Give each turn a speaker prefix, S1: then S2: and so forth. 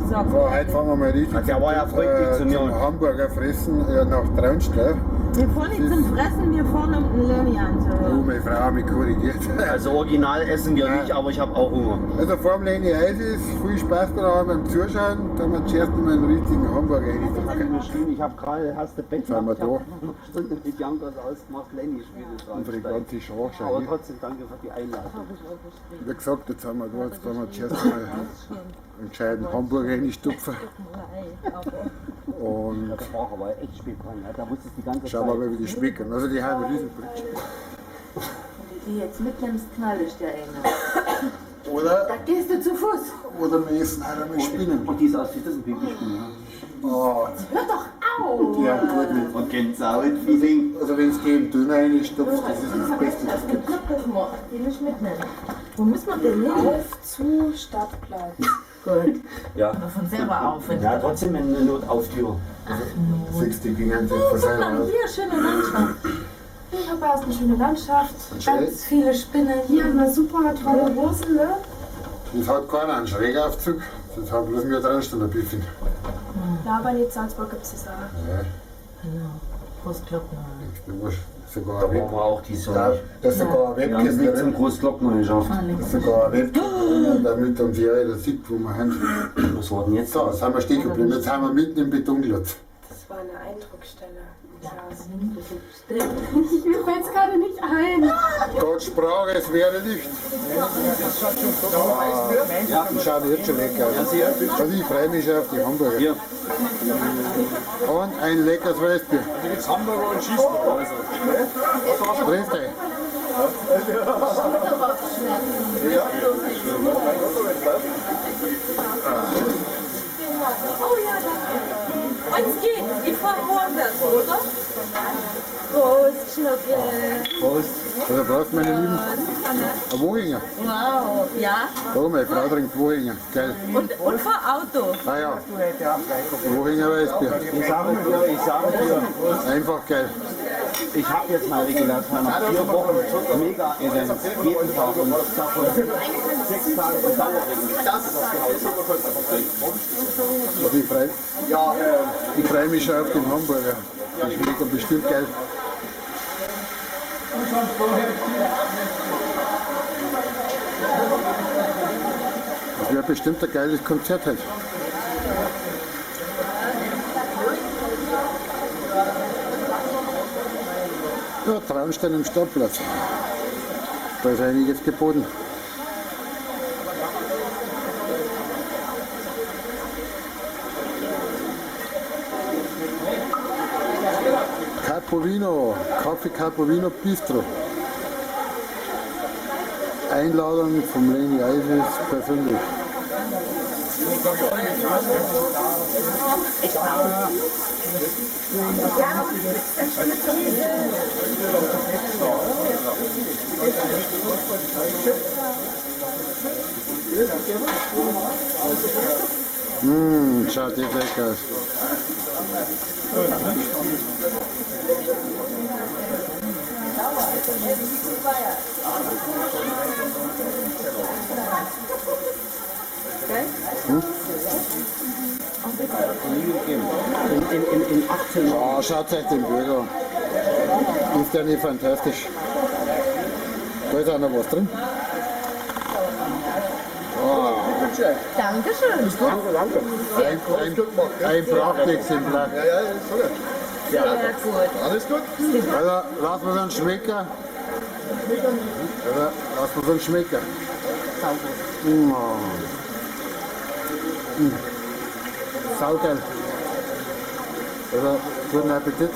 S1: Sag's
S2: So, heute fahren wir mal richtig
S3: Also der war ja freundlich zu mir.
S2: zum Hamburger fressen nach Traunstein.
S1: Wir fahren nicht zum Fressen, wir fahren, um den Lenny
S2: Oh,
S1: anzuhören.
S2: meine Frau hat mich korrigiert.
S3: Also original essen wir nicht, aber ich habe auch Hunger.
S2: Also vor dem Lenny Eis ist viel Spaß daran beim Zuschauen, da haben wir zuerst mal einen richtigen Hamburger rein.
S3: Ich habe gerade, hast du Bett
S2: Sind wir
S3: ich hab
S2: da?
S3: eine Stunde mit Jankos ausgemacht, Lenny spielt es
S2: Unsere ganze Schar
S3: Aber
S2: hier.
S3: trotzdem danke für die Einladung.
S2: Wie gesagt, jetzt sind wir da, jetzt haben wir zuerst mal einen gescheiten Hamburger reinstopfen. Und
S3: Das war aber echt spät dran, ja? Da wusste ich die ganze
S2: schauen wir
S3: Zeit.
S2: mal, wie die schmecken. Also die haben einen riesen Brötchen.
S4: Wenn du die jetzt mitnimmst, knall ich dir eine.
S2: Oder,
S4: Da gehst du zu Fuß.
S2: oder wir essen halt einmal Spinnen.
S3: Und die ist aus, das ist ein Babyspinne. Ja.
S2: Oh,
S4: Hör doch auf!
S2: die haben gut mit.
S3: Und Gänsehaut-Feeling.
S2: Also wenn es dir im Döner reinstopfst, das ist das Beste, was es gibt.
S4: Glücklich macht, die nicht mitnehmen. Wo müssen wir denn hin?
S5: Auf zu Stadtplatz.
S4: Gut.
S3: Ja.
S4: Aber von selber auf. Wenn
S3: Ja, trotzdem eine Notauftür.
S2: Siehst du, die gingen sich
S4: Oh,
S2: von
S4: guck
S2: selber
S4: mal,
S2: aus.
S4: hier, schöne Landschaft.
S5: Hier war es eine schöne Landschaft.
S2: Schön.
S5: Ganz viele Spinnen. Hier haben wir super tolle Rosen, ne?
S2: Das hat keiner einen Schrägaufzug, das hat bloß mir dran stehen ein bisschen.
S5: Ja, aber in Salzburg gibt es das auch.
S2: Ja,
S4: Genau. Großglockner.
S2: du warst sogar
S3: Da
S2: ein
S3: waren
S2: Web.
S3: wir auch die
S2: Da,
S3: Sonne.
S2: da ist sogar ein
S3: Wir haben es
S2: Webcam
S3: nicht zum
S2: drin.
S3: Großglockner geschafft.
S2: Da ist sogar ein Webcam drin, damit uns jeder sieht, wo wir haben.
S3: Was war denn jetzt?
S2: So, jetzt sind wir stehen geblieben. Jetzt sind wir mitten im Betonklotz.
S5: Das war eine Eindruckstelle. Klaus. Mir fällt es gerade nicht ein.
S2: Gott sprach, es wäre Licht.
S3: Ja.
S2: Die schauen jetzt schon lecker aus. Also ich freue mich schon auf die Hamburger.
S3: Hier.
S2: Und ein leckeres Weißbier.
S6: Hamburger und Schießball.
S2: Grüß dich.
S1: Oh ja, danke. Und es geht. Ich fahre vorwärts, oder? Prost, Schnucke.
S3: Prost.
S2: Also brauchst meine Lieben. Ein Wohinger.
S1: Wow. Ja.
S2: Oh, meine Frau trinkt Wohinger. Geil.
S1: Und fahr Auto.
S2: Ah ja. Wohinger Weißbier.
S3: Ich sage dir,
S2: Einfach geil.
S3: ich habe jetzt mal Regulation nach 4 Wochen Mega-Events, jeden Tag und davon 6 Tage und Dauerregen. Das ist
S2: Also ich freu mich schon auf den Hamburger. Die schmecken bestimmt geil. Das wird bestimmt ein geiles Konzert heute. Ja, Traunstein im Stadtplatz. Da ist einiges geboten. Capovino, Kaffee Capovino Bistro. Einladung vom Lenny Eisis persönlich. Mmh, schaut das lecker aus.
S3: In 18 Jahren.
S2: Oh, schaut euch den Burger an. Ist der nicht fantastisch? Da ist auch noch was drin.
S1: Dankeschön.
S6: Danke, danke.
S2: Ein Prachtexemplar.
S6: Ja, ja, sorry.
S1: Sehr gut.
S6: Alles gut?
S2: Also, lass uns einen Schmecker. Also, lass uns einen Schmecker. Mm. Mm. Saugeil. Also, guten Appetit.